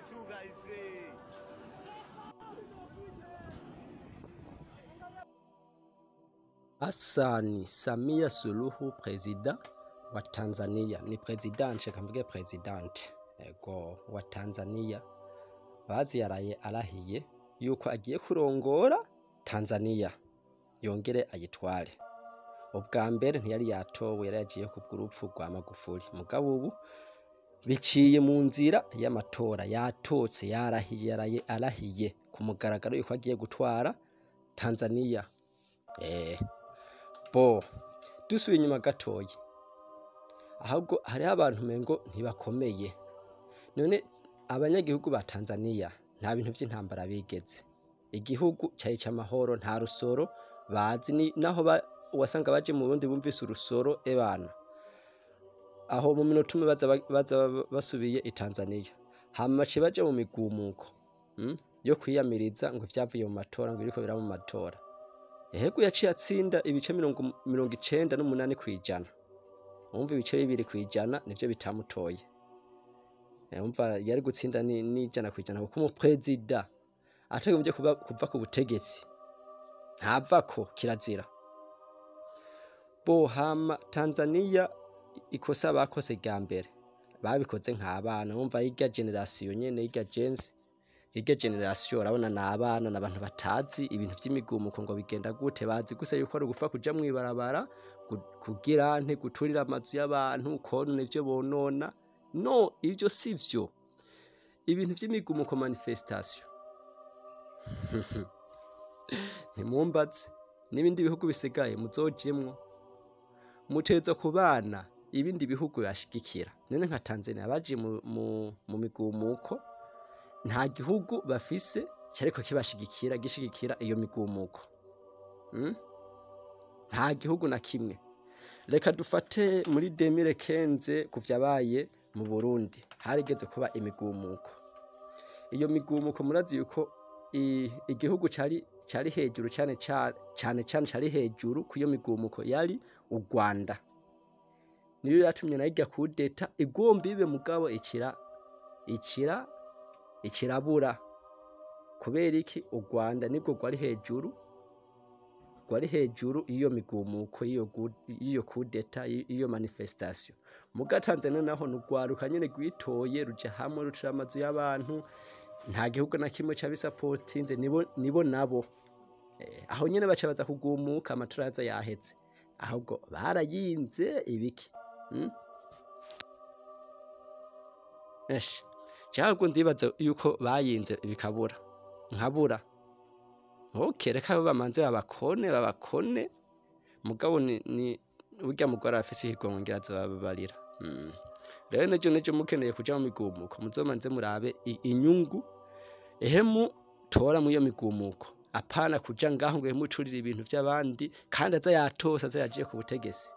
Nimethuka ise. Hassan Samia Suluhu prezida wa Tanzania ni president, reka mvuge president ego wa Tanzania. Bazi yaraye arahiye yuko agiye kurongora Tanzania yongere ayitware. Ubwa mbere ntiyari yatowe, yari yagiye kubw'urupfu rwa Magufuli, mugabo ubu biciye mu nzira y'amatora, yatotse, yarahiye, yaraye arahiye ku mugaragaro yuko agiye gutwara Tanzania. Bo dusubiye inyuma gatoyi, ahubwo hariho abantu umengo ntibakomeye. None abanyagihugu ba Tanzania nta bintu vy'intambara bigeze, igihugu cari c'amahoro, nta rusoro bazi, ni naho wasanga baje mu Burundi bumvise urusoro ebana aho mu minota umwe baza basubiye i Tanzania. Hama baciye baja mu migumuko yo kwiyamiriza ngo ivyavuye mu matora, ngo biriko biraba mu matora. Ehego yaciye atsinda ibice 98%. Umva ibice 2% nivyo bitamutoye. Umva yari gutsinda ni 100%, kuko umuprezida atagombye kuva ku butegetsi ntavako, kirazira. Bo hama Tanzania ikosa bakose rya mbere babikoze nk'abana, umva irya generation nyene, irya genzi, irya generation urabona ni abana, ni abantu batazi ibintu vy'imigumuko ngo bigenda gute, bazi gusa yuko ari ugufa kuja mw'ibarabara, kugira nte guturira amazu y'abantu, konona ivyo bonona. No, ivyo sivyo. Ibintu vy'imigumuko manifestation ntimumbaze, n'ibindi bihugu bisigaye muzojemwo, muteza kubana ibindi bihugu bashigikira. None nka Tanzania baje mu migumuko, nta gihugu bafise cyariko kibashigikira, gishigikira iyo migumuko. Nta gihugu na kimwe. Reka dufate muri 2015 kuvyabaye mu Burundi, harigeze kuba imigumuko. Iyo migumuko murazi yuko igihugu cari hejuru cyane cyane cyane cari hejuru ku iyo migumuko yari u Rwanda. Niyo yatumye nayo ijya kudeta igomba ibe, mugabo ikirabura. Kubera iki? U Rwanda nibwo rwari hejuru, rwari hejuru iyo migumuko, iyo kudeta, iyo manifestation. Muga Tanzania naho nugwaruka nyene gwitoye ruja hamwe rucira amazu y'abantu, nta gihugu na kimwe cabisapotinze, nibo nabo. Aho nyene baca baza kugumuka, amatora yaza yahetse, ahubwo barayinze ibiki. Eshe cyangwa ndibaza yuko bayinze bikabura nkabura. Okay, reka bamanze babakone mugabo ni burya mugore afise ihigongo azobabarira. Rero nejo mukeneye kuja mu migumuko, muzomanze murabe inyungu ehemu tora mu iyo migumuko, apana kuja ngaho ngo mucurire ibintu vy'abandi kandi aza yatose, aza yagiye ku butegetsi.